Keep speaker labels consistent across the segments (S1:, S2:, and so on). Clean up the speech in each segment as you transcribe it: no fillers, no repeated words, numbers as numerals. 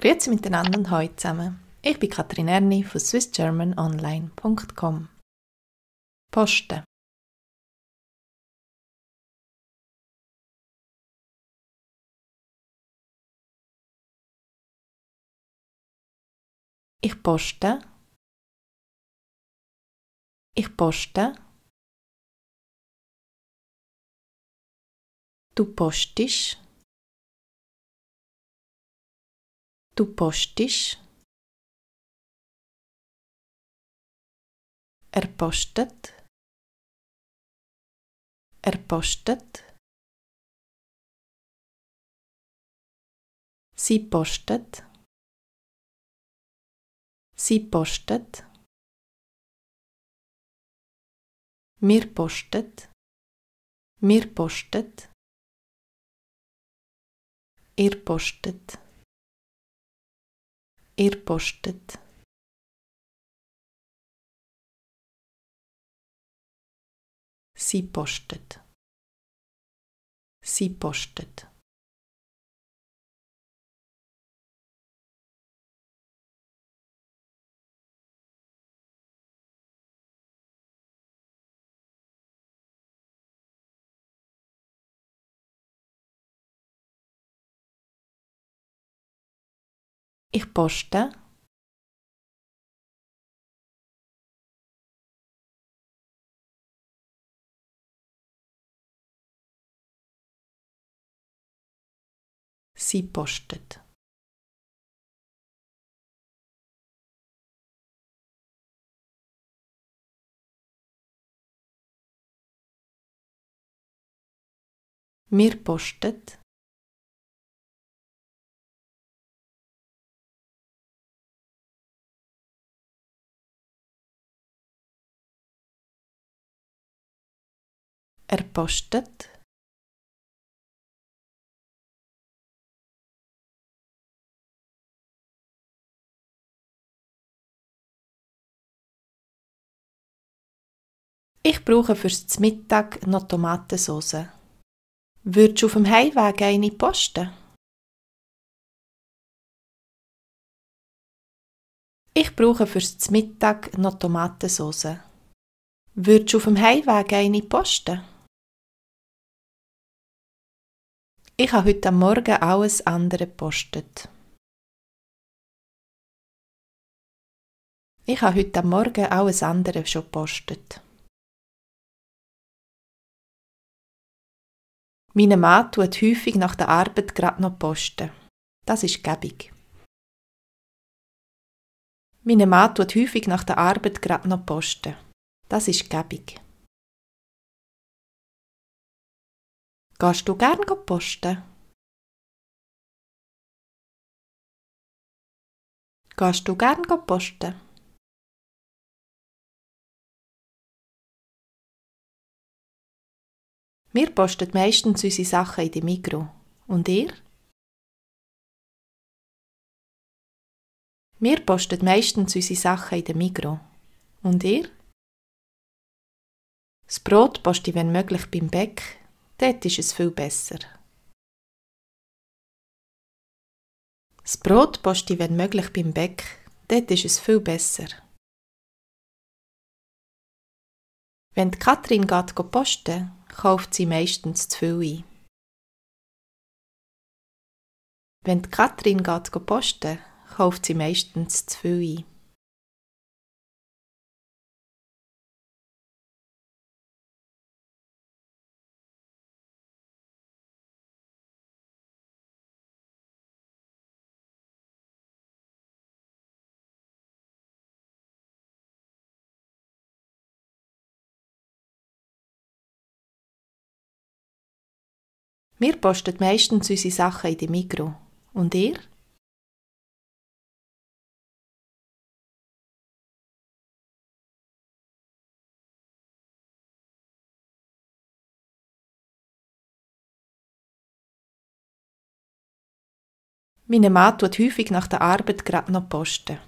S1: Grüezi miteinander und hallo zusammen. Ich bin Katrin Erni von swissgermanonline.com. Posten. Ich poste. Ich poste. Du postisch. Du postisch. Er postet. Er postet. Sie postet. Sie postet. Mir postet. Mir postet. Ihr postet. Ihr postet. Sie postet. Sie postet. Ich poste. Sie postet. Mir postet. Er postet. Ich brauche fürs Mittag noch Tomatensauce. Würdest du auf dem Heimweg eine posten? Ich brauche fürs Mittag noch Tomatensauce. Würdest du auf dem Heimweg eine posten? Ich habe heute Morgen alles andere gepostet. Ich habe heute Morgen alles andere schon gepostet. Mein Mann tut häufig nach der Arbeit gerade noch posten. Das ist gäbig. Mein Mann tut häufig nach der Arbeit gerade noch posten. Das ist gäbig. Gehst du gern posten? Gehst du gern posten? Wir posten meistens unsere Sachen in die Migros. Und ihr? Wir posten meistens unsere Sachen in der Migros. Und ihr? Das Brot poste ich, wenn möglich, beim Bäck. Dort ist es viel besser. Das Brot poste ich, wenn möglich, beim Bäck. Dort ist es viel besser. Wenn die Katrin geht posten, kauft sie meistens zu viel ein. Wenn die Katrin geht posten, kauft sie meistens zu viel ein. Wir posten meistens unsere Sachen in die Migros. Und ihr? Mein Mann tut häufig nach der Arbeit gerade noch posten.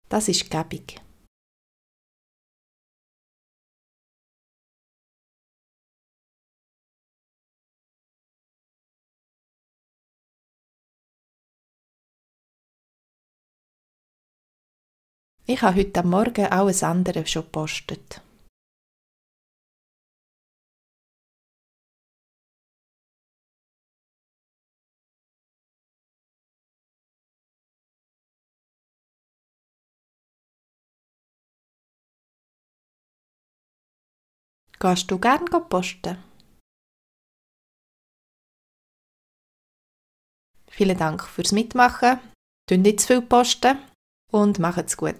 S1: Das ist gäbig. Ich habe heute am Morgen auch ein anderes schon gepostet. Gehst du gerne posten? Vielen Dank fürs Mitmachen. Tun nicht zu viel posten und macht's gut.